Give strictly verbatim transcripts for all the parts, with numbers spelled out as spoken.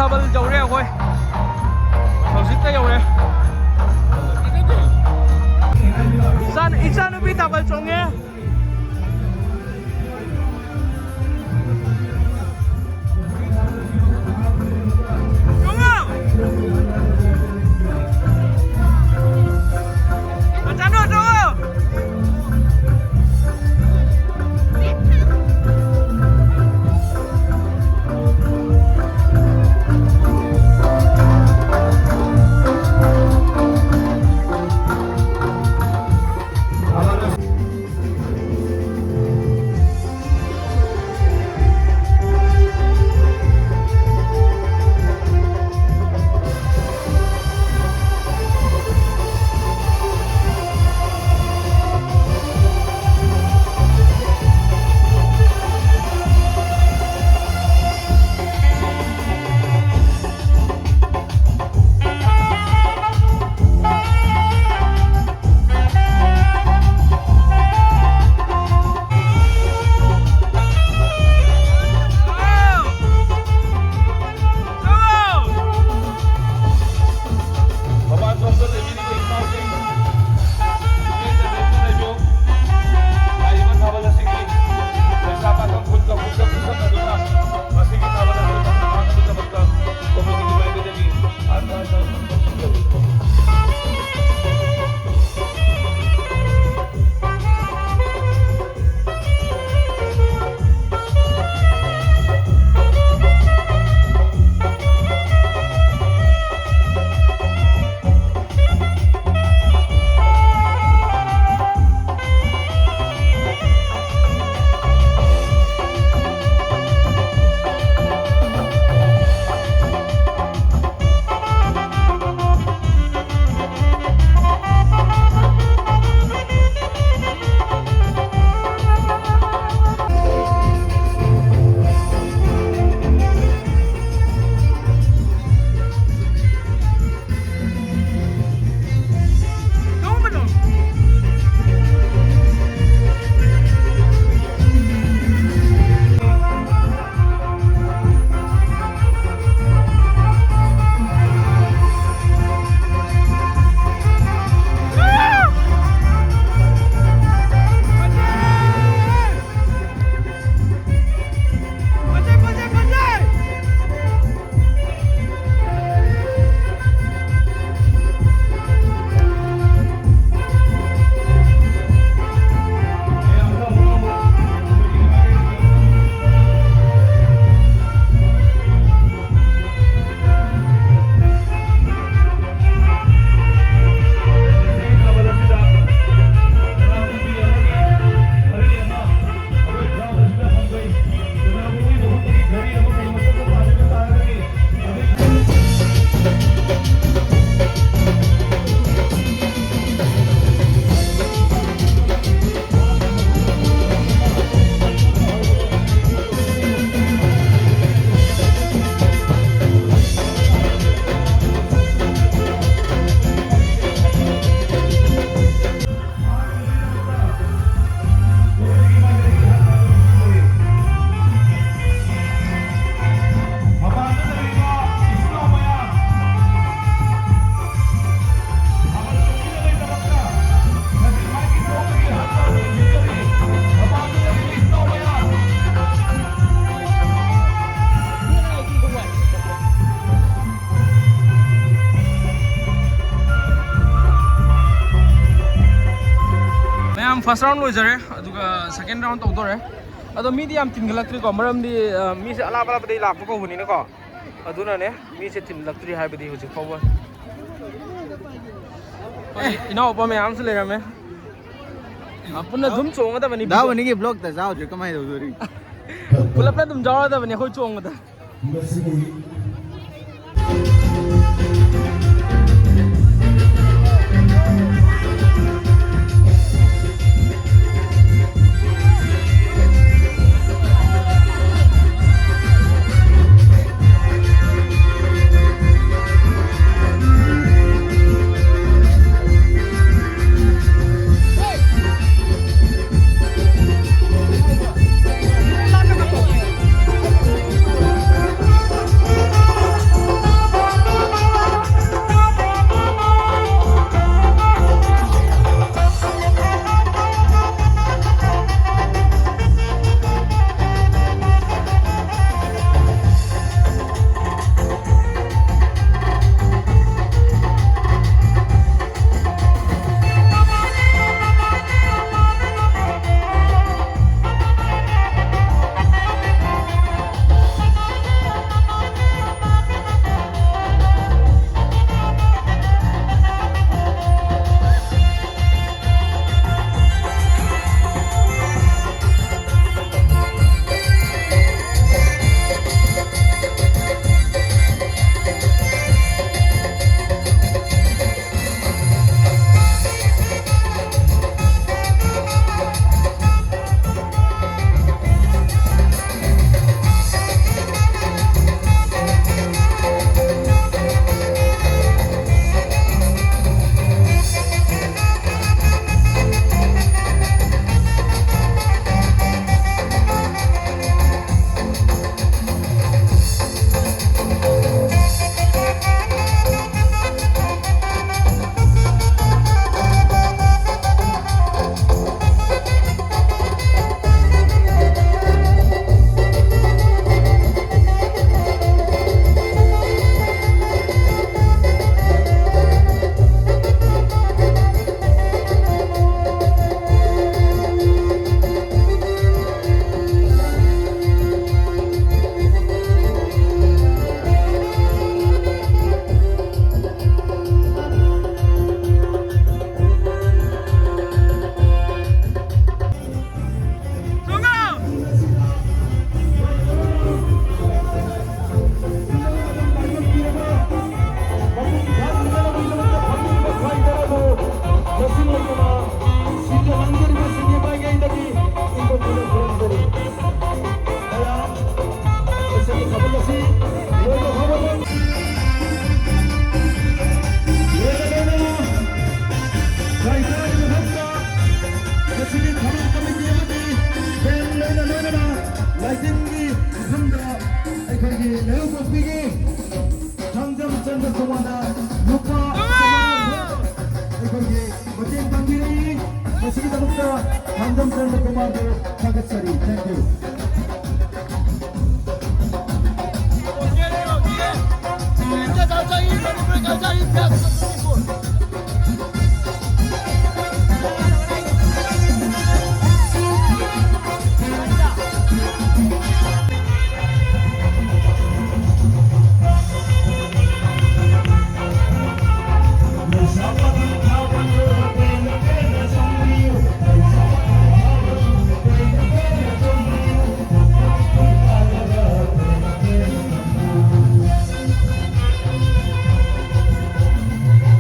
ꯊꯥꯕꯜ ꯌꯧꯔꯦ ꯑꯩꯈꯣꯏ꯫ ꯍꯧꯖꯤꯛꯇ ꯌꯧꯔꯦ꯫ ꯏꯆꯥ-, ꯏꯆꯥꯅꯨꯄꯤ ꯊꯥꯕꯜ ꯆꯣꯡꯉꯦ꯫ ꯆꯣꯡꯉꯣ! ꯃꯆꯥꯅꯨ, ꯆꯣꯡꯉꯣ! ꯐꯥꯔꯁ ꯔꯥꯎꯟ ꯂꯣꯏꯖꯔꯦ, ꯑꯗꯨꯒ ꯁꯦꯀꯦꯟ ꯔꯥꯎꯟ ꯇꯧꯗꯣꯔꯦ꯫ ꯑꯗꯣ ꯃꯤꯗꯤ ꯌꯥꯝ ꯇꯤꯟꯈꯠꯂꯛꯇ꯭ꯔꯤꯀꯣ, ꯃꯔꯝꯗꯤ ꯑ, ꯃꯤꯁꯦ ꯑꯂꯥꯞ ꯑꯂꯥꯞꯄꯗꯒꯤ ꯂꯥꯛꯄ ꯀꯧꯕꯅꯤꯅꯀꯣ꯫ ꯑꯗꯨꯅꯅꯦ, ꯃꯤꯁꯦ ꯇꯤꯟꯂꯛꯇ꯭ꯔꯤ ꯍꯥꯏꯕꯗꯤ ꯍꯧꯖꯤꯛ ꯐꯥꯎꯕ꯫ ꯑꯩꯈꯣꯏ ꯏꯅꯥꯎꯄꯥ ꯃꯌꯥꯝꯁꯨ ꯂꯩꯔꯝꯃꯦ꯫ ꯑ, ꯄꯨꯟꯅ ꯑꯗꯨꯝ ꯆꯣꯡꯒꯗꯕꯅꯤ꯫ ꯗꯥꯎꯕꯅꯤꯒꯤ ꯕ꯭ꯂꯣꯛꯇ ꯆꯥꯎꯗ꯭ꯔꯦ, ꯀꯃꯥꯏꯅ ꯇꯧꯗꯣꯔꯤ? ꯄꯨꯂꯞꯅ ꯑꯗꯨꯝ ꯌꯥꯎꯔꯗꯕꯅꯤ ꯑꯩꯈꯣꯏ ꯆꯣꯡꯕꯗ꯫ ꯃꯁꯤꯒꯤ ꯂꯩꯍꯧ ꯀꯣꯛꯄꯤꯒꯤ ꯊꯥꯡꯖꯝ ꯆꯟꯗ꯭ꯔ ꯀꯨꯃꯥꯔꯗ ꯂꯨꯄꯥ ꯆꯥꯝꯃꯉꯥ ꯑꯩꯈꯣꯏꯒꯤ ꯃꯇꯦꯡ ꯄꯥꯡꯕꯤꯔꯛꯏ꯫ ꯃꯁꯤꯒꯤꯗꯃꯛꯇ ꯊꯥꯡꯖꯝ ꯆꯟꯗ꯭ꯔ ꯀꯨꯃꯥꯔꯕꯨ ꯊꯥꯒꯠꯆꯔꯤ꯫ Thank you.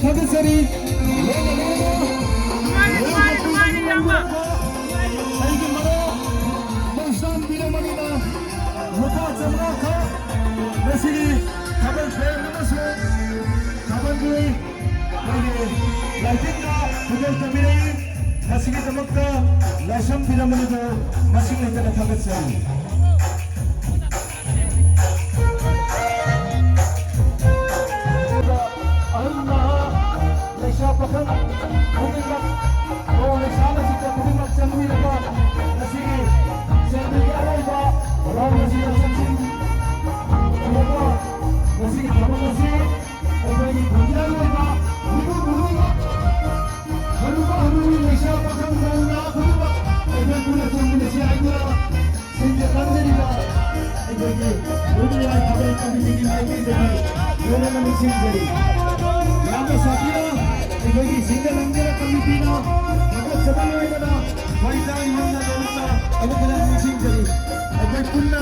ꯊꯥꯒꯠꯆꯔꯤ꯫ ꯂꯣꯏꯅ ꯂꯣꯏꯅ ꯃꯥꯅꯤ, ꯃꯥꯅꯤ, ꯃꯥꯅꯤ, ꯏꯌꯥꯝꯕ꯫ ꯑꯩꯒꯤ ꯃꯔꯨꯞ ꯃꯩꯁꯅꯥꯝ ꯕꯤꯔꯃꯅꯤꯅ ꯂꯨꯄꯥ ꯆꯥꯝꯃꯉꯥ ꯈꯛ ꯉꯁꯤꯒꯤ ꯊꯥꯕꯜ ꯊꯧꯔꯝ ꯑꯃꯁꯨꯡ ꯊꯥꯕꯜꯒꯤ ꯑꯩꯈꯣꯏꯒꯤ ꯂꯥꯏꯊꯤꯟꯗ ꯈꯨꯗꯣꯜ ꯇꯝꯕꯤꯔꯛꯏ꯫ ꯃꯁꯤꯒꯤꯗꯃꯛꯇ ꯂꯥꯏꯁ꯭ꯔꯝ ꯕꯤꯔꯃꯅꯤꯕꯨ ꯃꯁꯤꯡ ꯂꯩꯇꯅ ꯊꯥꯒꯠꯆꯔꯤ꯫ ꯑꯍꯜ ꯅꯍꯥ ꯂꯩꯁꯥ ꯄꯥꯈꯪ ꯈꯨꯗꯤꯡꯃꯛ, ꯃꯧ ꯂꯩꯁꯥ ꯃꯁꯤꯗ ꯈꯨꯗꯤꯡꯃꯛ ꯆꯪꯕꯤꯔꯒ ꯉꯁꯤꯒꯤ ꯁꯦꯟꯗ꯭ꯔꯤꯒꯤ ꯑꯔꯣꯏꯕ ꯔꯥꯎꯟ ꯑꯁꯤꯗ ꯆꯪꯁꯤꯟꯕꯤꯔꯒ ꯉꯁꯤꯒꯤ ꯊꯕꯛ ꯑꯁꯤ ꯑꯩꯈꯣꯏꯒꯤ ꯈꯨꯟꯖꯥꯒꯤ ꯑꯣꯏꯕ ꯃꯤꯄꯨꯝ ꯈꯨꯗꯤꯡꯃꯛ, ꯍꯅꯨꯕ ꯍꯅꯨꯕꯤ, ꯂꯩꯁꯥ ꯄꯥꯈꯪ ꯃꯧ ꯅꯍꯥ ꯈꯨꯗꯤꯡꯃꯛ ꯑꯩꯈꯣꯏ ꯄꯨꯟꯅ ꯆꯪꯃꯤꯟꯅꯁꯤ ꯍꯥꯏꯗꯨꯅ ꯁꯤꯟꯖ ꯂꯥꯡꯖꯔꯤꯕ ꯑꯩꯈꯣꯏꯒꯤ ꯂꯣꯏꯅ ꯌꯥꯏ ꯊꯥꯕꯜ ꯀꯃꯤꯇꯤꯒꯤ ꯃꯥꯏꯀꯩꯗꯒꯤ ꯂꯣꯏꯅꯅ ꯅꯤꯡꯁꯤꯡꯖꯔꯤ꯫ ꯌꯥꯝꯅ ꯁꯥꯊꯤꯅ ꯑꯩꯈꯣꯏꯒꯤ ꯁꯤꯟꯖ ꯂꯥꯡꯖꯔ ꯀꯃꯤꯇꯤꯅ ꯊꯥꯒꯠꯆꯕ ꯂꯣꯏꯅꯅ ꯃꯩꯇꯥꯟ ꯌꯨꯝꯅ ꯂꯣꯏꯅꯅ ꯑꯃꯨꯛ ꯍꯟꯅ ꯅꯤꯡꯁꯤꯡꯖꯔꯤ꯫ ꯑꯩꯈꯣꯏ ꯄꯨꯟꯅ